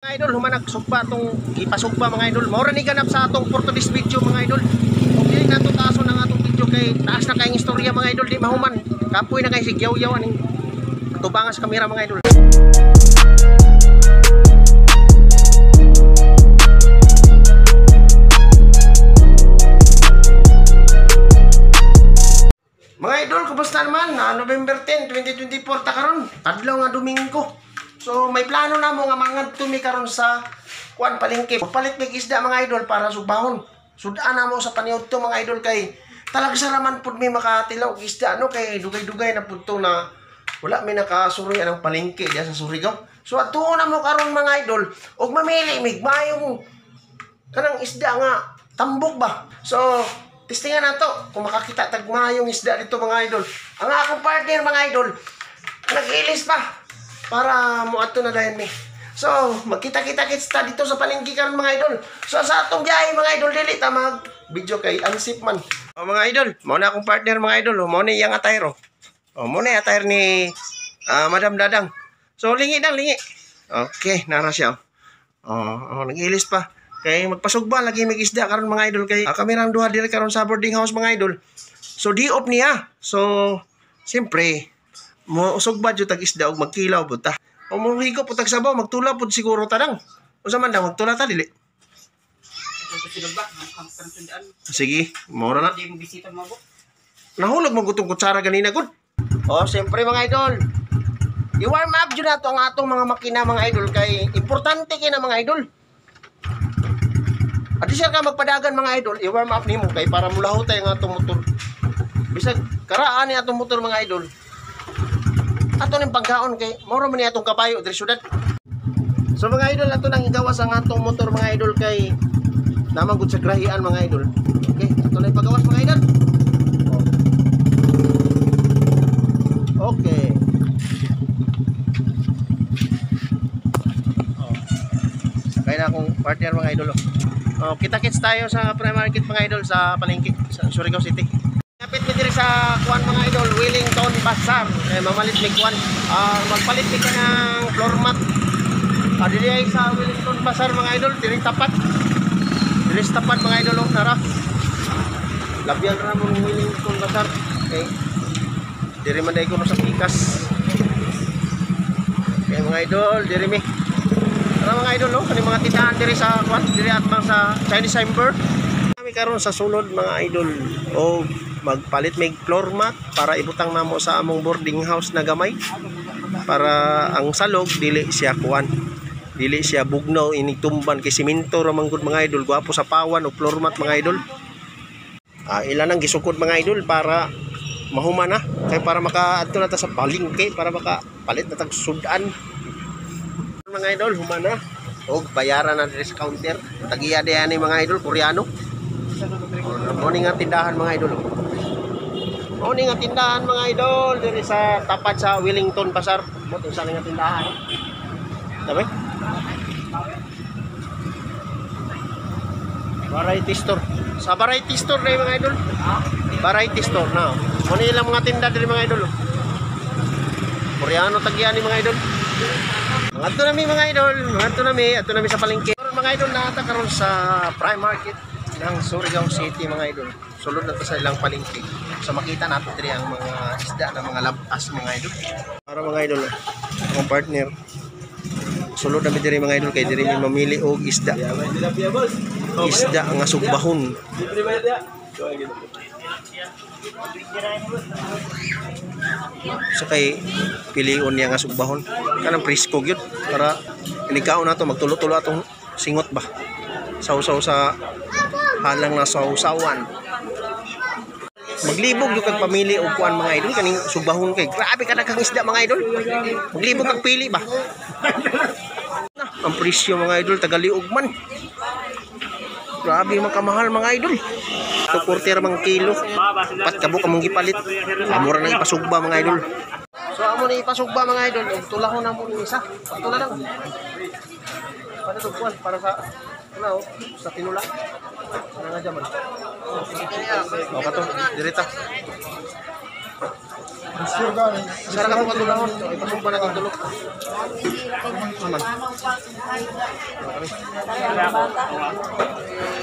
Mga idol, humanag sugba tong gipasugba mga idol. Mao ra ni ganap sa atong for today's video mga idol. Ug dili nato taason ang atong video kay taas na kayong istorya mga idol, di mahuman. Kapoy na kay sigyaw-yaw aning tubangan sa kamera mga idol. Mga idol, kumusta naman? November 10, 2024 ta karon. Adlaw nga Domingo. So may plano na mo nga mangadto mi karon sa kuan palengke. Palit mig isda mga idol para sugbahon. Sudan na mo sa paniudto mga idol kay talagsa raman pud mi makatilaw og isda no kay dugay-dugay na pud to na wala mi nakasuroy anang palengke diya sa Surigao. So adtuon na mo karon mga idol og mamili mig maayong kanang isda nga tambok ba. So testingan nato kung makakita tag maayong isda dito mga idol. Ang akong partner mga idol nag-ilis pa para moadto na dayon mi. So magkita-kita kits ta dito sa palengke karon mga idol. So sa atong biyahe mga idol dili ta mag video kay unsafe man. O mga idol, mao na akong partner mga idol, mao ni iyang attire. O mao ni attire ni Madam Dadang. So lingi dang lingi. Okay, nara siya. Oh, nag-ilis pa. Kay magpasugba lagi mig isda karon mga idol kay kami rang duha diri karon sa boarding house mga idol. So di off niya. So siyempre mo usugba jud tag isda og magkilaw pud ta. O mo higop pud tag sabaw, magtula pud siguro ta dang. Unsa man dang magtula ta dili? Sige, mao ra na. Di mo bisita mo. Nahulog mo gutong kutsara ganina gud. Oh, siyempre mga idol. I-warm up jud nato ang atong mga makina mga idol kay importante kay na mga idol. Adi siya ka magpadagan mga idol, i-warm up nimo kay para mulaho tayo ang atong motor. Bisag karaan ni atong motor mga idol. Ato ning pagkaon kay mao ra man ni atong kabayo diri syudad. So mga idol, ato nang igawas ang atong motor mga idol kay naman gud sa grahian mga idol. Okay, ato na ipagawas mga idol. Oh. Okay. Oh. Sakay na akong partner mga idol. Oh, kita-kits tayo sa Prime Market mga idol sa palengke sa Surigao City. Kapit mi diri sa kuan mga idol, Wellington Bazaar. Eh, mamalit mi kuan. Magpalit mi ka ng floor mat. Diri ay sa Wellington Bazaar mga idol, diri tapat. Diri sa tapat mga idol, oh, tara. Labian ra mo ng Wellington Bazaar. Okay. Diri man dai kuno sa pikas. Okay mga idol, diri mi. Tara mga idol, oh, kani mga tindahan diri sa kuan, diri atbang sa Chinese Chamber. Kami karon sa sulod mga idol o magpalit mig floor mat para ibutang namo sa among boarding house na gamay para ang salog dili siya kuan, dili siya bugnaw initumban kay simento ra man gud mga idol, gwapo sa pawan o floor mat mga idol. Ilan ang gisukod mga idol para mahuman na kay para makaadto na ta sa palengke para makapalit na tag sudan mga idol. Human na og bayaran na diri sa counter. Tagiya diha ni mga idol, Koreano. Mo ni nga tindahan mga idol. Mo ni nga tindahan mga idol diri sa tapat sa Wellington Bazaar. Mo sa nga tindahan. Sabi? Variety store. Sa variety store na mga idol. Variety store na. Mo ni ilang mga tinda diri mga idol. Koreano tagiya ni mga idol. Ngadto nami mga idol, ngadto nami, adto nami sa palengke. Karon mga idol naata karon sa Prime Market ng Surigao City mga idol. Sulod na to sa ilang palengke. So makita natin diri ang mga isda na mga labas mga idol. Para mga idol, akong partner. Sulod nami diri mga idol kay diri mi mamili og isda. Isda nga sugbahon. So kay pilion niya nga sugbahon. Kanang presko gyud para inikaon nato magtulo-tulo atong singot ba. Sawsaw sa halang na sawsawan. Maglibog jud kag pamili og kuan mga idol kaning sugbahon kay grabe ka daghang isda mga idol. Maglibog kag pili ba. Ang presyo mga idol tagaliog man. Grabe man kamahal mga idol. 240 mang kilo. Pat kabo ka mong gipalit. Amo ra nang ipasugba mga idol. So amo ni ipasugba mga idol. Og tulahon na mo ni isa. Tula lang. Para to kuan para sa ano sa tinula. Ano nga jaman? O kato direta. Sure ka. Sara ka mo katulahon. Ipasugba na itong tulok. Aman.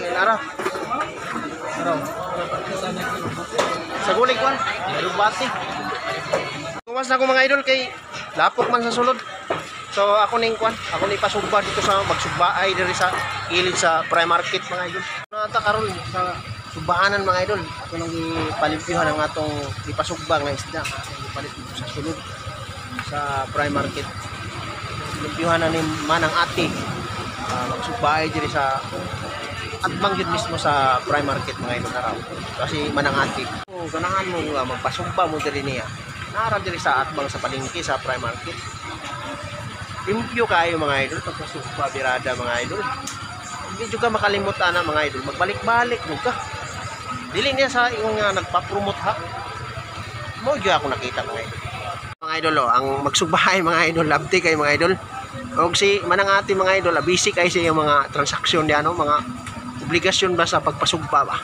Eh, Lara. Lara. Sa gulig kwan. Rubati. Tuwas na ko, mga idol, kay lapok man sa sulod. So ako ning kwan, ako ni pasugba dito sa magsugba ay diri sa kilid sa Prime Market, mga idol. Nata karon sa sugbaanan, mga idol. Ako nang gipalimpyuhan ang atong ipasugba nga isda. Atong gipalit dito sa sulod sa Prime Market. Limpyuhan na ni Manang Ate. Magsugba ay diri sa atbang yun mismo sa Prime Market, mga idol, araw. Kasi Manang Ate. Oh, ganahan mo nga magpasugba mo diri niya. Nara diri sa atbang sa palengke sa Prime Market. Limpyo kayo, mga idol, pagpasugba birada, mga idol. Hindi juga makalimutan na, mga idol. Magbalik-balik mo ka. Dili niya sa ingon nga nagpa-promote ha. Mo gyud ako nakita, mga idol. Mga idol oh, ang magsugbahay, mga idol, abti kay mga idol. Og si Manang Ate, mga idol, busy kay siya yung mga transaksyon niya no, mga obligasyon ba sa pagpasugba ba.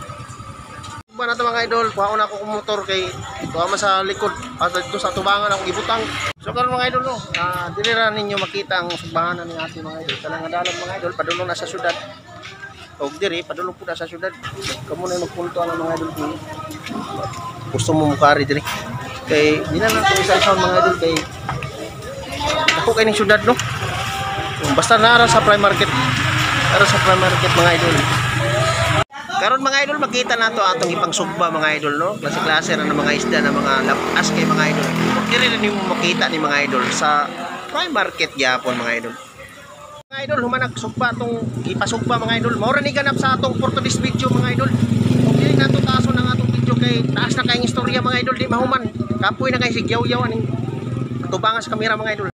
Sugba na to, mga idol, kuha na ako kong motor kay kuha man sa likod at dito sa tubangan ako gibutang. So karon, mga idol no, dili ra ninyo makita ang sugbahanan ni ate, mga idol. Kanang dalan, mga idol, padulong na sa syudad. Og diri padulong pud na sa syudad. Kamo na magpunto ang mga idol kung gusto mo mukari diri. Kay di na lang isa-isa, mga idol, kay ako kay ning syudad no. Basta nara sa Prime Market. Nara sa Prime Market, mga idol. Karon, mga idol, makita nato atong ipangsugba, mga idol no. Klase-klase ra ng mga isda na mga lapas kay, mga idol. Diri ra nimo makita ni, mga idol, sa Prime Market gyapon, mga idol. Mga idol, human nagsugba atong ipasugba, mga idol. Mao ra ni ganap sa atong for today's video, mga idol. Ug dili nato taason ang atong video kay taas na kayong istorya, mga idol, di mahuman. Kapoy na kay sigyaw-yaw aning tubangan sa kamera, mga idol.